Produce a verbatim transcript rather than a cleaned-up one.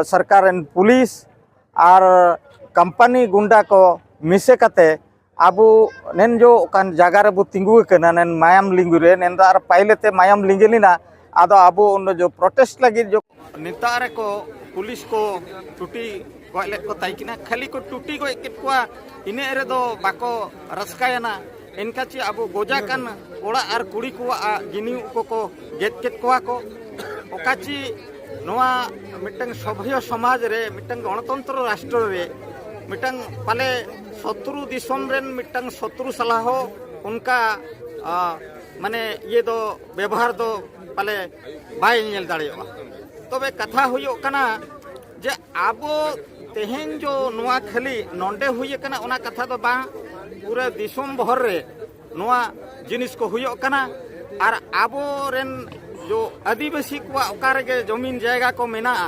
ᱥᱚᱨᱠᱟᱨ ᱨᱮᱱ ᱯᱩᱞᱤᱥ ᱟᱨ ᱠᱳᱢᱯᱟᱱᱤ ᱜᱩᱱᱰᱟ ᱠᱚ ᱢᱤᱥᱮ ᱠᱟᱛᱮ ᱟᱵᱚ ᱱᱮᱱ ᱡᱚ ᱚᱠᱟᱱ ᱡᱟᱭᱜᱟ ᱨᱮᱵᱚ ᱛᱤᱸᱜᱩ ᱟᱠᱟᱱᱟ, ᱱᱮᱱ ᱢᱟᱭᱟᱢ ᱞᱤᱸᱜᱩ ᱨᱮ, ᱱᱮᱱ ᱫᱚ ᱟᱨ ᱯᱟᱭᱞᱮ ᱛᱮ ᱢᱟᱭᱟᱢ ᱞᱤᱸᱜᱤ ᱞᱮᱱᱟ᱾ ᱟᱫᱚ ᱟᱵᱚ ᱩᱱ ᱡᱚ ᱯᱨᱚᱴᱮᱥᱴ ᱞᱟᱹᱜᱤᱫ ᱡᱚ ᱱᱮᱛᱟᱨ ᱨᱮᱠᱚ ᱯᱩᱞᱤᱥ ᱠᱚ ᱴᱩᱴᱤ ᱜᱚᱡ ᱞᱮᱫ ᱠᱚ ᱛᱟᱭ ᱠᱤᱱᱟ, ᱠᱷᱟᱹᱞᱤ ᱠᱚ ᱴᱩᱴᱤ ᱜᱚᱡ ᱠᱮᱫ ᱠᱚᱣᱟ᱾ ᱤᱱᱟᱹᱜ ᱨᱮᱫᱚ ᱵᱟᱠᱚ ᱨᱟᱹᱥᱠᱟᱹᱭᱮᱱᱟ᱾ ᱮᱱᱠᱟ ᱪᱮ ᱟᱵᱚ ᱜᱚᱡᱟ ᱠᱟᱱ ᱠᱚᱲᱟ ᱟᱨ ᱠᱩᱲᱤ ᱠᱚᱣᱟᱜ ᱡᱤᱱᱤ ᱠᱚᱠᱚ ᱜᱮᱫ ᱠᱮᱫ ᱠᱚᱣᱟ ᱠᱚ᱾ ᱚᱠᱟ ᱪᱮ ᱱᱚᱣᱟ ᱢᱤᱫᱴᱟᱝ ᱥᱚᱵᱷᱭᱚ ᱥᱚᱢᱟᱡᱽ ᱨᱮ, ᱢᱤᱫᱴᱟᱝ ᱜᱚᱱᱚᱛᱚᱱᱛᱨᱚ ᱨᱟᱥᱴᱨᱚ ᱨᱮ ᱢᱤᱫᱴᱟᱝ ᱯᱟᱞᱮ ᱥᱚᱛᱨᱩ ᱫᱤᱥᱚᱢ ᱨᱮᱱ ᱢᱤᱫᱴᱟᱝ ᱥᱚᱛᱨᱩ ᱥᱟᱞᱟ ᱦᱚᱸ ᱚᱱᱠᱟ, ᱟ, ᱢᱟᱱᱮ ᱤᱭᱟᱹ ᱫᱚ, ᱵᱮᱵᱚᱦᱟᱨ ᱫᱚ ᱯᱟᱞᱮ ᱵᱟᱭ ᱧᱮᱞ ᱫᱟᱲᱮᱭᱟᱜᱼᱟ᱾ ᱛᱚᱵᱮ ᱠᱟᱛᱷᱟ ᱦᱩᱭᱩᱜ ᱠᱟᱱᱟ ᱡᱮ ᱟᱵᱚ ᱛᱮᱦᱮᱧ ᱡᱚ ᱱᱚᱣᱟ ᱠᱷᱟᱹᱞᱤ ᱱᱚᱰᱮ ᱦᱩᱭ ᱟᱠᱟᱱᱟ ᱚᱱᱟ ᱠᱟᱛᱷᱟ ᱫᱚ ᱵᱟᱝ, ᱯᱩᱨᱟᱹ ᱫᱤᱥᱚᱢ ᱵᱷᱚᱨ ᱨᱮ ᱱᱚᱣᱟ ᱡᱤᱱᱤᱥ ᱠᱚ ᱦᱩᱭᱩᱜ ᱠᱟᱱᱟ᱾ ᱟᱨ ᱟᱵᱚᱨᱮᱱ ᱡᱚ ᱟᱹᱫᱤᱵᱟᱹᱥᱤ ᱠᱚᱣᱟᱜ ᱚᱠᱟ ᱨᱮᱜᱮ ᱡᱚᱢᱤᱱ ᱡᱟᱭᱜᱟ ᱠᱚ ᱢᱮᱱᱟᱜᱼᱟ,